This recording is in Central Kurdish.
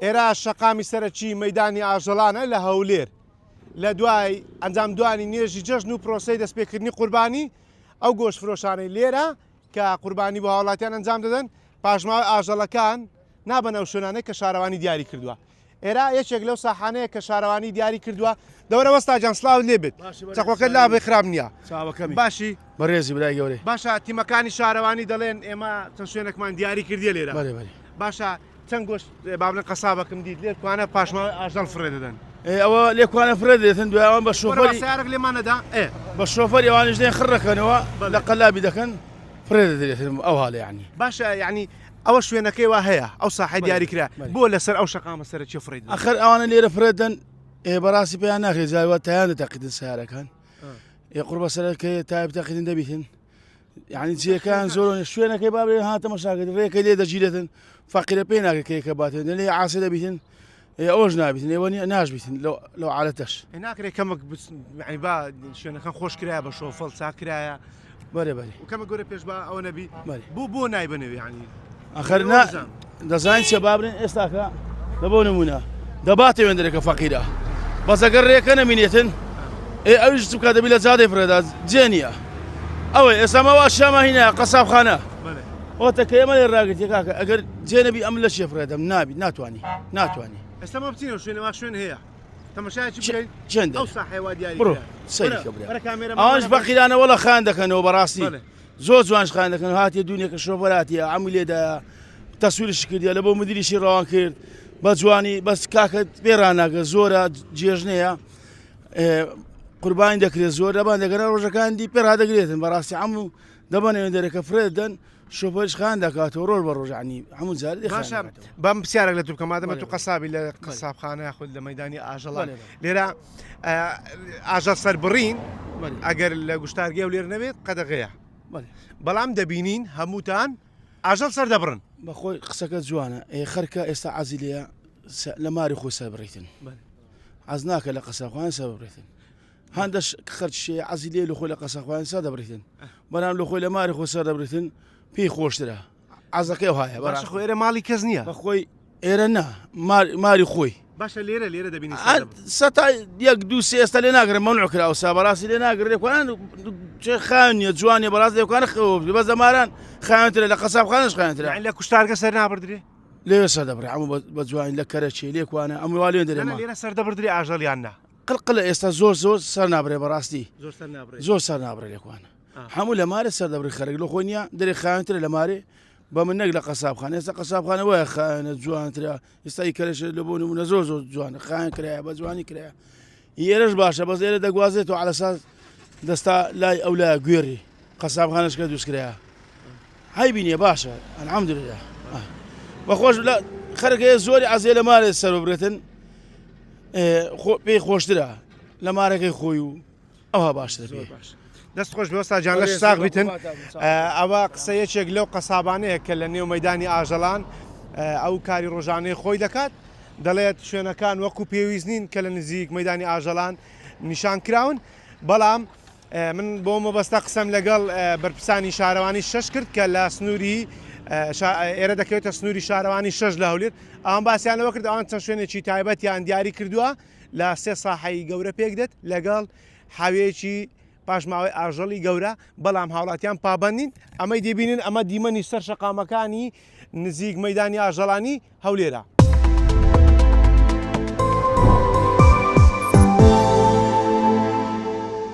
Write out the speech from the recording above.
ئێرە شەقامی سەرەکی مەیدانی ئاژەڵانە لە هەولێر. لە دوای ئەنجامدانی نوێژی جەژن و پرۆسەی دەستپێکردنی قوربانی، ئەو گۆشتفرۆشانەی لێرە کە قوربانی بۆ هاوڵاتیان ئەنجام دەدەن، پاشماوەی ئاژەڵەکان نابەن ئەو شوێنانەی کە شارەوانی دیاری کردووە. ئێرە یەکێک لەو ساحانەیە کە شارەوانی دیاری کردووە. دەوەرە وەستا گیان سڵاوت لێ بێت. چەقۆکەت لا بێ خراپ نییە. چاوەکەمی. باشی؟ بەڕێزی برای گەورەی. باشە تیمەکانی شارەوانی دەڵێن ئێمە چەند شوێنێکمان دیاری کردیە لێرە. بەرێ بەرێ. باشە چەند گۆشت با بڵێن قەسابەکم دیت لێر کوانە پاشماوەی ئاژەڵ فڕێ دەدەن. ئێ ئەوە لێ کوانە فڕێ دێتن دوای ئەوان بە شۆفەری. سیارەک لێمان نەدا ئێ. بە شۆفەری ئەوانیش دێن خڕ دەکەنەوە لە قەلابی دەکەن فڕێ دەدرێتن ئەوها لێ یانی. باشە یانی ئەوە شوێنەکەی وا هەیە ئەو ساحەی دیاری کرا بۆ لەسەر ئەو شەقامە سەرەکیە فڕێ دەدەن؟ ئەخەر ئەوانە لێرە فڕێ دەن ئێ بەڕاستی پێیان ناکرێت جار وا تایان دەتەقیتن سیارەکان ئێ قوڕ بەسەرەکەی تای بتەقیتن دەبیتن یعنی جێکان زۆر شوێنەکەی بابێ هاتە مەشاکرد ڕێکە لێ دەگیرێتن فەقیرە پێی ناکرێت کە باتێن لێ عاسێ دەبیتن ئەوەش نابیتن ئێوە نیە ناشبیتن لەو عالەتەش ناکرێت کەمەک یعنی با شوێنەکان خۆش کرایە بە شۆفڵ چاک کرایە بەرێ بەرێ کەمە گەورە پێش بە ئەوە نەبی بۆ بۆ نایبنەوە یعنی ئەخەر نا دەزانین چیە با بڵێن ئێستاکە لە بۆ نمونە دەباتە وێندرەکە فەقیرە بەس ئەگەر ڕێکە نەمینێتن ئێ ئەویش چ بکات دەبی لە جادەی فرێدا جێ نییە ئەوەی ئێستا مەوا شامە هینە قەسابخانە ئەوتە کە ئێمە لێ ڕاگرتیە کاکە ئەگەر جێ نەبی ئەم لە چێ فرێدەم نابی ناتوانانی ناتوانانی ئێستا ما بچینەوە شوێنەوە شوێن هەیە تەمەشایەکی بکەین چەند ئەو ساحەیە دیاری بڕۆ سەیری کە برا ئەوانش فەقیرانە وەڵا خان دەکەنەوە بەڕاستی زۆر جوانش خان دەکەن هاتیە دونیەکە شۆفەر هاتیە عەموی لێدایە تەسویرشی کردیە لە بۆ مدیریشی ڕەوان کرد بە جوانی بەس کاکە پێ ڕاناگە زۆرە جێژنەیە قوربانی دەکرێت زۆر لەبان دەگەرە ڕۆژەکان دی پێ ڕادەگرێتن بەڕاستی عەموو دەبەن دەرەکە فرێ دەن شۆفەرش خان دەکاتەوە ڕۆژ بە ڕۆژانی هەموو جار باشە بەم پرسیارێک لە تو بکەم مادەمە تو قەسابی لە قەسابخانە یاخود لە مەدانی ئاژەڵان لێرە ئاژەڵ سەربڕین ئەگەر لە گوشتارگە و لێر نەبێت قەدەغەیە بەڵام دەبینین هەمووتان ئاژەڵ سەر دەبڕن. بەخۆی قسەکە جوانە ئێ خەرکە ئێستا عەزی لێیە لە ماری خۆی سەر بڕیتن عەز ناکە لە قەسابخانە سەر بڕیتن هەندەش خەرچ عەزی لێ لە خۆی لە قەسابخانە سەر دەبڕیتن بەڵام لە خۆی لە ماری خۆی سەر دەبڕیتن پێی خۆشترە عەزەکەی وایە باشە خۆ ئێرە ماڵی کەس نییە بەخۆی ئێرە نا ماری خۆی باشە لێرە لێرە دەبینی سەتا یەک دوو سێ ئێستا لێ ناگرن مەمنوع کرا ئەوسا بەڕاستی لێ ناگرن لێکوان چێ خاوێن نییە جوانیە بەڕاست لێکوانە خەوە بەس دەماران خاوێنترە لە قەسابخانەش خاوێنترە لە کوشتارگە سەر نابردرێ لێوێ سەر دەبڕێ هەموو بە جوانی لە کەرەچێ لێکوانە ئەم وا لێ دەرێ لێرە سەر دەبردرێ ئاژەڵیان نا قلقلە ئێستا زۆر زۆر سەر نابرێ بەڕاستی زۆر سەر نابرێ زۆر سەر نابرێ لێکوانە هەموو لە مارێ سەر دەبڕی خەرک لە خۆی نییە دەرێ خاوێنترە لە مارێ بە من نەک لە قەسابخانە ئێستا قەسابخانە وایە خاوێنە جوانترە ئێستا ئی کەرەشە لە بۆ نمونە زۆر زۆر جوانە خاوێن کرایە بە جوانی کرایە ئێرەش باشە بەس ئێرە دەگوازێتەوە عەلەساس دەستا لای ئەو لای گوێڕی قەسابخانەش کە دروست کرایە عەیبی نییە باشە الحمدلله بەخۆش لە خەرەکەی زۆری عەزێ لە مارێ سەر ببرێتن پێی خۆشترە لە مارەکەی خۆی و ئەوها باشترە پێی. دەست خۆش بێ وەستا جان لەش ساغ بیتن ئەوە قسە یەکێک لەو قەسابانەیە کە لە نێو مەدانی ئاژەڵان ئەو کاری ڕۆژانەی خۆی دەکات دەڵێت شوێنەکان وەکو پێویست نین کە لە نزیک مەدانی ئاژەڵان نیشان کراون بەڵام من بۆ مەبەستە قسەم لەگەڵ بەرپرسانی شارەوانی شەش کرد کە لە سنووری ئێرە دەکەوێتە سنووری شارەوانی شەش لە هەولێر ئەوان باسییان لەوە کرد ئەوان چەند شوێنێکی تایبەتیان دیاری کردووە لە سێ ساحەی گەورە پێکدێت لەگەڵ حاویەیەکی پاشماوەی ئاژەڵی گەورە، بەڵام هاوڵاتیان پابەند نین، ئەمەی دەبینن ئەمە دیمەنی سەر شەقامەکانی نزیک مەیدانی ئاژەڵانی هەولێرە.